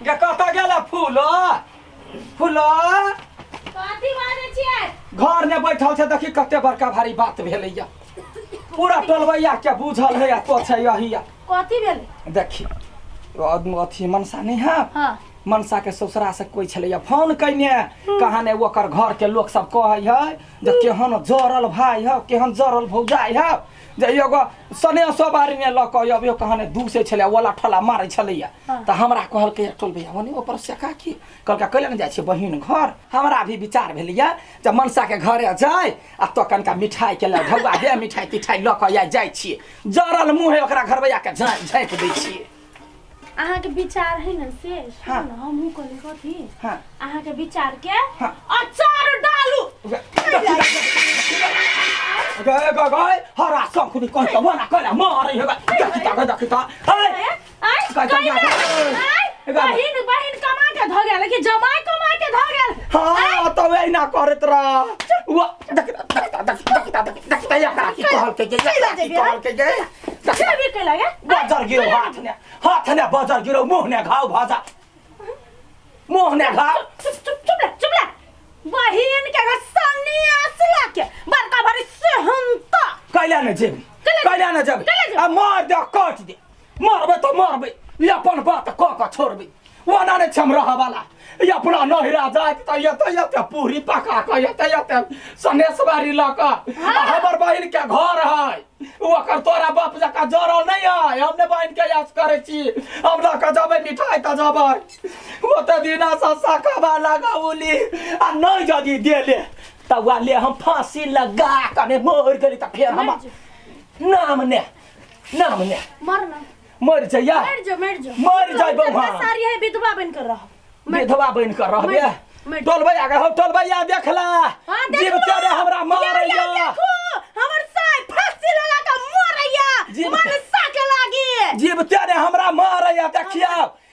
गे कतऽ गेला फूलो फूलो? कथी बाजै छियै? घर ने बैठल छै, देखी कते बड़का भारी बात भेलैया, पूरा टोलबैया के बुझल है आ तो छै यही। कथी भेलै? देखी अथी मनसा नहीं है? हाँ। मनसा के ससुरा से कोई छलैया फोन कयने, कहा ने ओकर घर के लोक सब कहै है जे केहन जरल भाई है, केहन जरल भौजाई है, जे एगो सने सवारी ने लऽ कऽ अबियो, कहा ने दूसै छलै, ओला ठोला मारै छलैया। हाँ। तऽ हमरा कहलकै टोल भैया ओने ऊपर से काकी कहलकै कैला ने जाइ छियै बहिन घर। हमरा भी विचार भेलैया जे मनसा के घरे जाय आ तो कनिका मिठाई के लऽ ढौआ दे, मिठाई तिठाई लऽ कऽ जाइ छियै, जरल मुँह है ओकरा घरबैया के झाँपि झाँपि दै छियै। अहाँके विचार है ने से सुनू। हाँ। ने हमहूँ कहली कथी? हाँ। अहाँके विचार के हाँ। अचार डालू। गए गए गए हरा शंखुनी कह के मना कला मारे हे, देखी ता देखी ता हे। आय, कह के कहिने, आय, बहिन बहिन कमा के धऽ गेल कि जमाई कमा के धऽ गेल? हाँ, तो वही ना करत रह वो, देख देख देख देख देख देख ता एकरा की कहल के जे, एकरा की कहल के जे, देख। से भी कैला गे? बजर गिरो हाथ ने, हाथ ने बजर गिरो, मुंह ने घाव भजा, मुंह ने घाव। चुप चुप, चुप रह, चुप रह। बहिन के घर सन्यास लाके बड़का भारी सेहनता। कैला ने जेबी? कैला? कैला ने जेबी? कैला जेबी? आ मार दे, काट दे, मरबे तो मरबे, ई अपन बात कह के छोड़बे, ओना नहि छै हम रहऽ वाला। ई अपना नहिरा जाइत तऽ एते एते पूरी पका कऽ, एते एते सनेसबारी लऽ कऽ, आ हमर बहिन के घर है, ओकर तोरा बाप जकाँ जरल नहि है। हम ने बहिन के याद करै छी, हम लऽ कऽ जेबै मिठाई तऽ जेबै, ओते दिना से सकबा लगौली, आ नहि यदि देले तऽ वा ले हम फांसी लगा कऽ ने मरि गेली तऽ फेर हमर नाम ने, नाम ने। मर ना। मरि जइया। मर जो, मर जो। मरि जइबौ हम। सारी है विधवा बन कर रहो। विधवा बन कर रहबे। मरि। टोलबैया के हौ, टोलबैया देखला। हाँ, देखलो। जीव तेरे हमरा मारैया। या, देखो, हमर साय फांसी लगा के मरैया। जीव मनसा के लागी। जीव तेरे हमरा मारैया, देखिया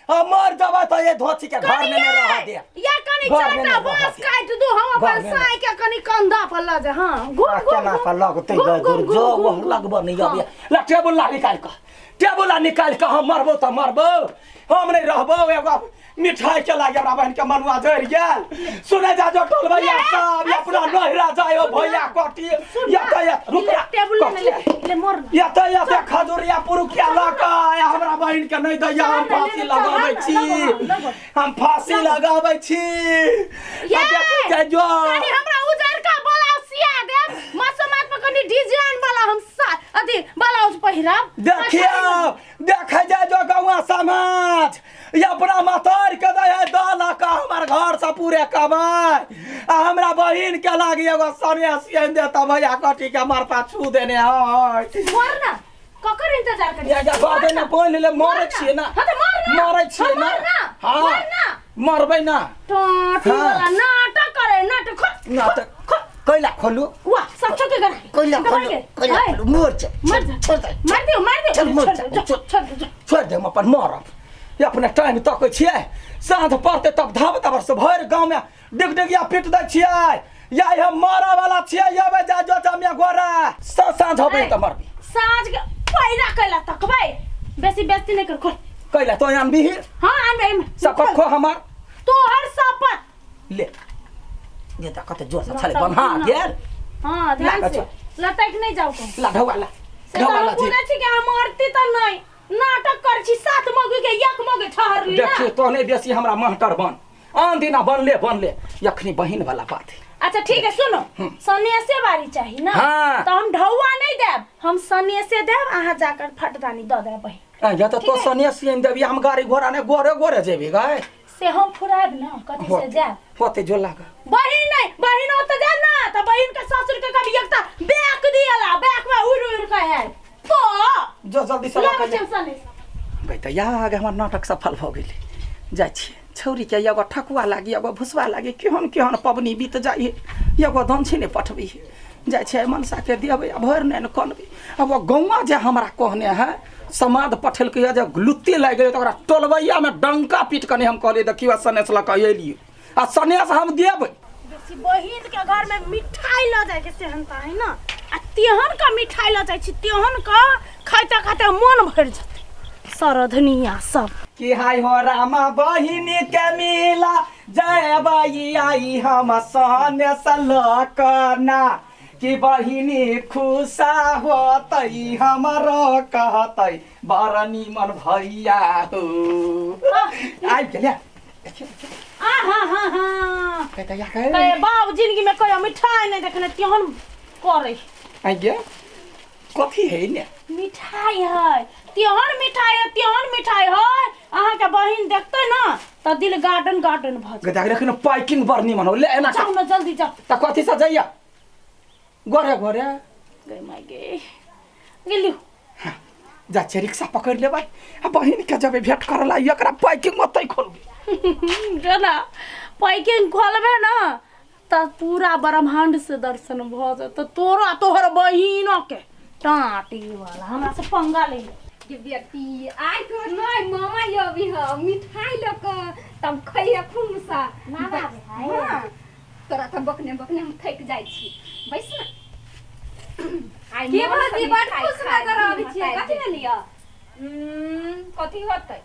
हम मर जबै तऽ ये धोती के घर में नहीं रह दे। या कनी घर में चाटा नहीं रह बांस दे। काट दू, हम घर अपन में नहीं। साय के कनी कंधा पर ल जा। हां, घूम आ घूम केना घूम। कऽ लगतै? घूम, गए घूम, दूर घूम, जो घूम, वो लगबो नहीं। हाँ। अबैया ला टेबुल निकालि कऽ, टेबुल निकालि कऽ हम मरबो तऽ मरबो, हम नहीं रहबो। एगो मिठाई के लागे हमरा बहन के मनुआ जरि गेल। सुने जा जो टोलबैया ले, सब आ, अपना सुन। नहिरा जाय सुन भैया ना। कटी सुन या ना। तऽ या रुक ले, ना, टेबुल ले, ले, कटी। ले, मर ना। या तऽ या तऽ खजुरिया पुरुकिया लऽ कऽ आ हमरा बहन के नहीं दैया, हम चल ना, फांसी ले, ले, लगाबै चल छी। ना, लगो, लगो। हम फांसी लगाबै छी। ये! आ देखै जाइ जो। कनी हमरा उजर का ब्लाउज सिया देब, मसोमात पर कनी डिजाइन वाला हम अथी ब्लाउज पहिरब। देखियौ, देखै जाइ जो गौआ समाज, ई अपना मतार के दै है दऽ लऽ कऽ हमर घर से पूरे कमाय, आ हमरा बहिन के लागी एगो सने सियन दे तऽ भैया कटी के मरता छू देने है। मर ना, ककर इंतजार करी? या या गर्दै न बोल ले, मरै छियै ना। हाँ तऽ मर ना। मरै छियै हाँ, ना। मर ना। हाँ। मर ना। मरबै ना। टोटी हाँ। वाला नाटक करे, नाटक खोल। नाटक कैला खोलू? वाह, सब छोड़ के गरा। कैला खोलू? कैला खोलू? मर जा, मर जा। छोड़ दे। मार दियो, मार दियो। चल, मर छोड़ जा, दे, छोड़। छोड़ दे, छोड़। छोड़ दे, हम अपन मरब। ये अपने टाइम तकै छियै, साँझ पड़तै तब धाब तबर से भरि गाँवमे डिगडिगिया पीट दै छियै। या हम मरऽ वाला छियै, अबै जा जो जमिया गोरा साँझ होबै तऽ मरबी। साँझ के पहिला कैला तकबै, बेसी बेइज्जती नहीं कर, खोल। कैला तो आनबी? हाँ, आनबै। शपथ खो हमर। तोहर शपथ। ले ये तऽ कते जोर से छलै बन्हा गेल। हाँ, ध्यान ला, से लटक नहीं जाओ कहूँ। ला ढौआ ला। से तऽ ढौआ हम ला जी। बुझै छी कि हम मरती तऽ नहीं, नाटक कर छी, सात मौगी के एक मौगी ठहरली ना। देखियो तो नहीं बेसी हमरा महटर बन, आन दिना बनले बनले, यखनी बहिन वाला बात है। अच्छा ठीक है, सुनो, सनेसे बारी चाहिए ना? हाँ। तो हम ढौआ नहीं देब, हम सनेसे देब, अहाँ जाकर फटदानी दऽ देब बहिन। आ, या तऽ तो सनेस आनि देबी, हम गाड़ी घोड़ा ने गोरे गोरे जेबी गए। से हम फुरायब ना, कथी से जायब? होते जो लागा। बहिन नहीं, बहिन ओते जायब ना तऽ बहिन के ससुर के कभी एकटा बैक दियला, बैक में उड़ उड़ के है तो जो जल्दी से लग लऽ के छै सनेस। गई तऽ या आगे हमर नाटक सफल भऽ गेलै। जाइ छियै छौरीके एगो ठकुआ लागी, एगो भुसबा लागी, केहन केहन पबनी बीत जाइ है, एगो दमछी नहि पठबै है। जाइ छियै मनसाके देबै आ भरि नहि कनबै। आब ओ गौआँ जे हमरा कहने है, समाद पठेलकै जे लुत्ती लागि गेलै, तऽ ओकरा टोलबैयामे डंका पीट कऽ नहि हम कहलियै देखियौ सनेस लऽ कऽ एलियै आ सनेस हम देबै। बेसी बहिन के घर में मिठाई लऽ जाय के सेहनता है ना, आ तेहन का मिठाई लऽ जाइ छी, तेहन का खाइते खाइते मन भरि जेतै। सरधनिया सब। कि हाय हो रामा बहिनी के मिला जय बाई I हम सने सलकना कि बहिनी खुशा होतै हमरो कहतै बड़ निमन भैया हो। आबि गेलै। आ हा हा हा कहे बाप जिंदगी में कहियो मिठाई नहीं देखने तेहन करे। आइ गे, कथी है ने? मिठाई है, तेहन मिठाई है, तेहन मिठाई है, अहाँ के बहिन देखते ना त दिल गार्डन गार्डन भ जाय। गदा रखिन पैकिंग बड़ निमन हो ले एना। जाओ ना, जल्दी जाओ। त कथी से जइया? गोरे गोरे गई माय गे गेलियो। जा छियै रिक्शा पकड़ि लेबै आ बहिन के जेबै भेंट करऽ ला, एकरा पैकिंग ओतै खोलबै। जेना पैकिंग खोलबे ना त पूरा ब्रह्मांड से दर्शन भ जेतौ तोरा तोहर बहिनो के। टाटी वाला हमरा से पंगा ले। के बेटी आइ तोहर नहीं मामा अभी ह मिठाई लऽ कऽ तब खैहे खूब सा। मामा आबै है? हाँ, तोरा तऽ बकने बकने हम थकि जाइ छी, बैस ना। आइ के मोन भौजी से बड मिठाई खुश खाइ नजर आबै छी, छियै, मताइ कथी जे। भेल यऽ? कथी होतै,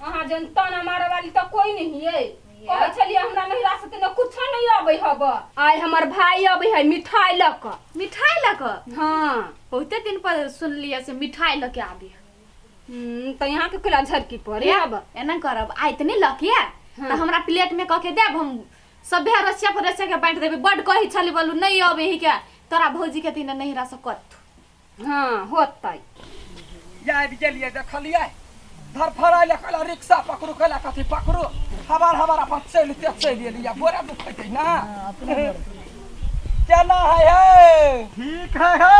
अहाँ जन ताना मारे वाली तऽ कोई नहीं है। कहै छलियै हमरा नहिरा से तऽ कुछो नहीं अबै हब, आइ हमर भाई अबै है मिठाई लऽ कऽ। मिठाई लऽ कऽ? हाँ। बहुते दिन पर सुनलियै से मिठाई लऽ के आबी। तऽ यहाँ के कोला झरकी पड़े आब। एना करब, आइ तऽ नहि लऽ के तऽ हमरा प्लेट में कऽ के देब, हम सभे अरसिया पड़ोसिया के बांटि देबै। बड कहै छली बोलू नहीं अबै ही के तोरा भौजी के तीन नहिरा से कथू। हाँ होतै। आबि गेलियै, देखलियै धरफड़ाइले कहला रिक्शा पकड़ू, कहला कथी पकड़ू, हबार हबार अपन चलिते चलि एलियै। बोरा दुखैतै ना केना है? हे ठीक है, हे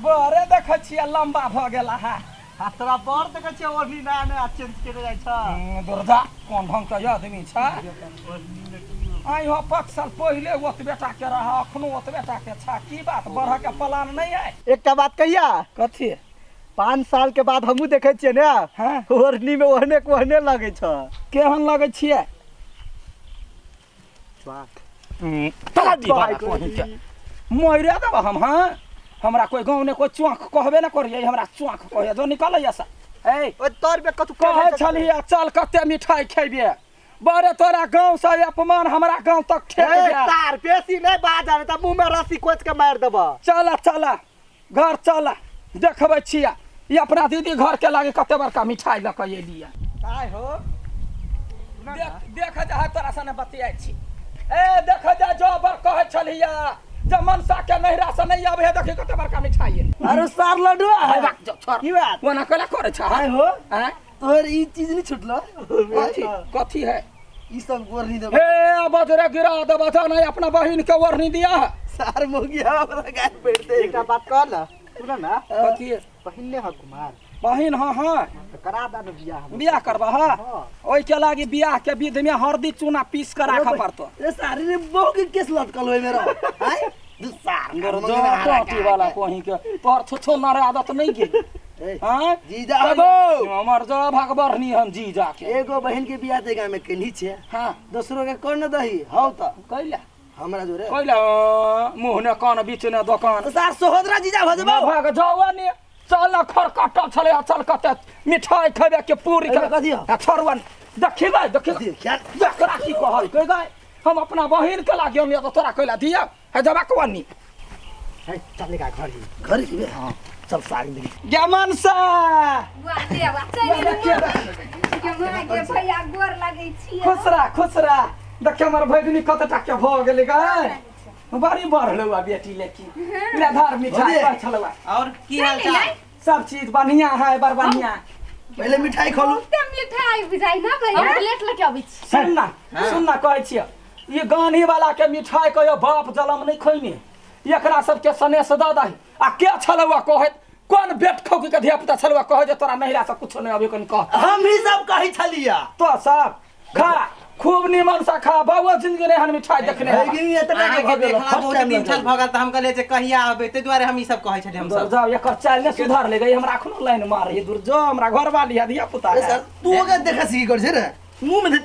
बड़े देखै छियै लम्बा भऽ गेला है। आ तोरा बड़ देखै छियै ओढ़नी नया नया चेंज केने जाइ छ। दुर्जा कोन ढंग के आदमी छ। आइ हो 5 साल पहिले ओतबे टा के रह, अखनो ओतबे टा के छ। की बात, बढ़ के प्लान नहीं है? एकटा बात कहिया? कथी? 5 साल के बाद हमहूँ देखै छियै ने। हाँ। ओढ़नी में ओहने के ओहने लगै छ। केहन लगै छियै? तला दी बाबा कोही के मरे देब हम। हाँ, हमरा कोई गाँव ने कोई चौक कहबे न करिए, हमरा चौक कहे जो निकल से। ए ओइ तोर पे कथु कहै छलियै चल कते मिठाई खेबे, बड़े तोरा गाँव से अपमान हमरा गाँव तक ठेक ए गेल। तार बेसी नहीं बाज आवे त मुंह में रस्सी कोच के मार देब। चल चल घर चल, देखबै छियै ई अपना दीदी घर के लागे कते बड़का मिठाई लऽ कऽ एलियै। काय हो देख देख जा तोरा सने बतियाइ छी। ए देख जा जो बर कहै छलियै जे मनसा के नहिरा से नहीं आबै है, देखी कते बड़का मिठाई है। अरे सार लडुआ है बाक जो छोड़। की बात? ओना कैला करै छ? आय हो आँय? तोहर ई चीज नहीं छुटलो? कथी कथी है ई सब गोरनी देब? हे बजरे गिरा देब जा, नहीं अपना बहिन के ओढ़नी दिया है। सार मोगी हमरा गाय बैठते। एकटा बात कह ना, सुन ना। कथी है? बहिन ने ह कुमार? बहिन हाँ हाँ। त करा दा न बियाह हम। बियाह करबा? हाँ। हाँ। ओहि के लागी बियाह के विध में हरदी चूना पीस के राखऽ पड़तो। ए सारी रे बहु के केस लटकल होय मेरो। आय दू सार जो टोटी वाला कोही के तोहर छुछो नर आदत नहीं गेल। ए, हाँ जीजा तबो हमर जो भगबरनी हम जीजा के। एगो बहिन के बियाह देगा में केनी छे। हाँ। दोसरो के कोन दही हौ त कैला हमरा जोरे कैला मुँह ने कान बीच ने दोकान। तो सार सोहदरा जीजा भ जेबौ। भाग जाओ ने, चल न खर काटल छलै, चल कते मिठाई खेबे के पूरी एहिमे कथी हौ? आ छोड़वन देखी गए देखी कथी? क्या? एकरा की कहल के गए, हम अपना बहिन के लागियो ने तो तोरा कैला दिया है जबा कोनी। है चल का घर ही घर ही बे। हां चल साग दे गे मनसा बुआ देवा चलि देखिए, के माय गे भैया गोर लगै छियै। खुश रह खुश रह। देख हमर भगिनी कते टा के भ गेलै गए, बड़ी बढ़लौ आ बेटी, लेकिन ले धर मिठाई भौजी। छलौ। और की हाल चाल? सब चीज बढ़िया है, बड़ बढ़िया। पहले मिठाई खोलू। बहुते मिठाई बुझाइ ना भैया। हम प्लेट लऽ के अबै छी। सुन ना सुन ना, कहै छियै ई गानी वाला के मिठाई कहियो बाप जलम नहीं खैने, एकरा सबके सनेस दऽ दही। आ के छलौ कहैत कोन बेट खौकी के धिया पुता छलौ कहै जे तोरा नहिरा से कुछो नहीं अबै, कनि कह। हम ही सब कहै छलिया। तो सब खा, खूब निमन से खा, बाबू जिंदगी नहीं हन मिठाई देखने हेबा। भगिनी एतना के अहाँके भऽ गेल देखला फर्स्ट बहुत टाइम दिन छल भऽ गेल तऽ हम कहलियै जे कहिया अबै, ताहि दुआरे हम ई सब कहै छलियै हम सब। दुर्जा एकर चाल ने सुधार ले गई, हमरा अखनो लाइन मार है दुर्जा, हमरा घर वाली है धिया पुता है। सर तू ओकरा देखा सीखी कर छै रे मुंह में दे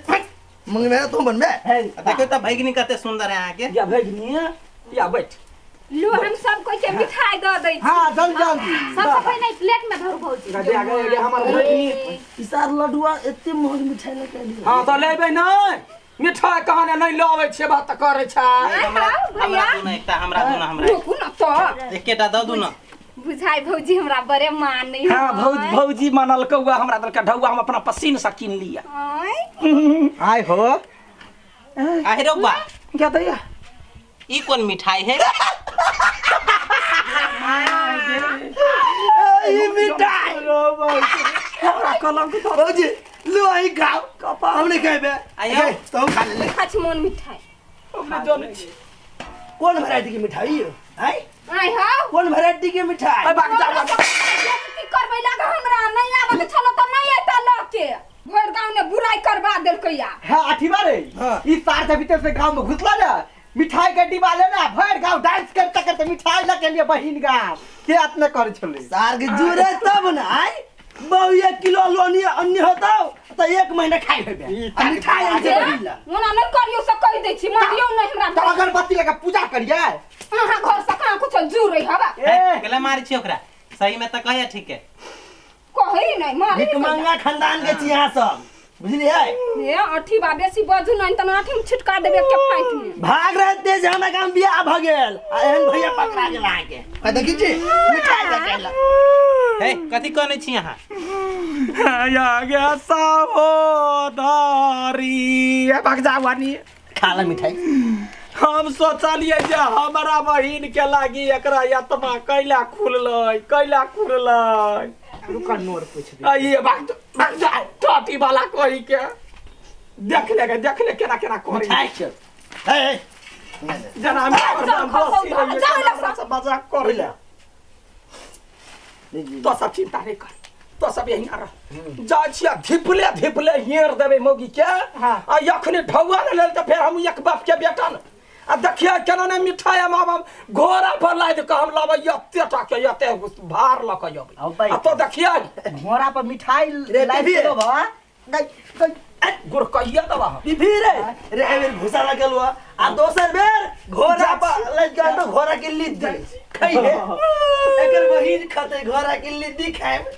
मंगमे तो बनबे। है आ देखियौ तऽ भगिनी कते सुन्दर है अहाँके। या भगिनी या बैठ। लो हम सब कोई के मिठाई दऽ दै छी। हां जल्दी जल्दी। सबसे पहिले प्लेट में धरू भौजी। गे गे गे हमर भगिनी। ई सार लडुआ एते महग मिठाई लऽ के एलियै। हाँ तऽ लेबै नहि मिठाई कहाने नहि लबै छियै बात तऽ करै छै। हमरा भैया। हमरा दू ना एकटा, हमरा दू ना, हमरा रुकू न तऽ। एकेटा दऽ दू ना। बुझाइ भौजी हमरा बड़े मानै। हाँ भौजी, भौजी मानलकौ हमरा देलकै ढौआ, हम अपना पसीन से कीन लिया। आँय। आय हो आहि रौबा। क्या दैया ई कोन मिठाई है? ई मिठाई हमरा कलंक तो भौजी लो आई खाओ, कपाल हम नहीं खेबे। आइयो। तो खा ले। खा छी मोन मिठाई। हम नहि जानै छी कोन वैरायटी के मिठाई यौ? आँय? आँय हौ। कोन वैरायटी के मिठाई? अरे भाग जा, भाग जा। बेइज्जती करबै लागे हमरा नहीं आबे के छलो त नहीं एता ल के भरि गांव ने बुराई करवा देलकै या। हाँ अथी बारे। हाँ। ई सार के भीतर से गांव में घुसला ना मिठाई के डिब्बा लेना भरि गांव डांस करते करते मिठाई लके लिए बहिन गांव के अपने करे छले। सार के जुरे तब ना आय बहु 1 किलो आलू अन्य अन्य होता तो 1 महीना खाई हेबे। आ मिठाई आन के बहिन ला। ओना नहीं करियो से कहि दै छी मारियो नहीं हमरा। तो अगरबत्ती लगा पूजा करिए। अहाँ घर से कहाँ कुछ जुरे हवा। ए केला मारी छी ओकरा सही में त कहया ठीक है। कहि नहीं मारी। भिखमंगा खानदान के छी अहाँ सब बुझलियै? ए अठी बा बेसी बाजू नहीं त अठी में छिटका देबे के फाइट में। भाग रहे तेज हमरा गाम बियाह भ गेल आ एहन भैया पकड़ा गेल अहाँ के। आ देखी छी मिठाई दे के अइला। हे कथी कहने छी अहाँ? या गे सहोदरी भाग जा वानी। खा ले मिठाई। हम सोचलिए जे हमरा बहिन के लागी एकरा आत्मा कैला खुललै कैला खुललै। रुका नोर पूछ दे। आ ये भाग जा, भाग जा टोटी वाला कही के देख ले गे, देख ले केना केना करी। मिठाई खेल। हे, हे। जना हम चल, बसी खसौ, रहिए, जाओ केना लग हमरा से मजाक करी। तो सब चिंता नहीं कर, तो सब यहीं रह। जा छिया धिपले धिपले हेर देबै मौगी के। आ यखनी ढौआ ने लेल तऽ फेर हम एक बाप के बेटा न। आ देखिए केना ने मिठाई हम आब घोड़ा पर लादि कऽ हम लाबै एते टा के एते भार लऽ कऽ अबै। आउ भाई। आ तो देखिए घोड़ा पर मिठाई रे, लादि बीबी। के देबह। गई, गई। गुरकैया दबा। बीबी रे रे एहि बेर भूसा लगल हुआ आ दोसर बेर घोड़ा पर लग गया तो घोड़ा के लिद्दी खइहे। एकर बहिन खतै घोड़ा के लिद्दी खाएब।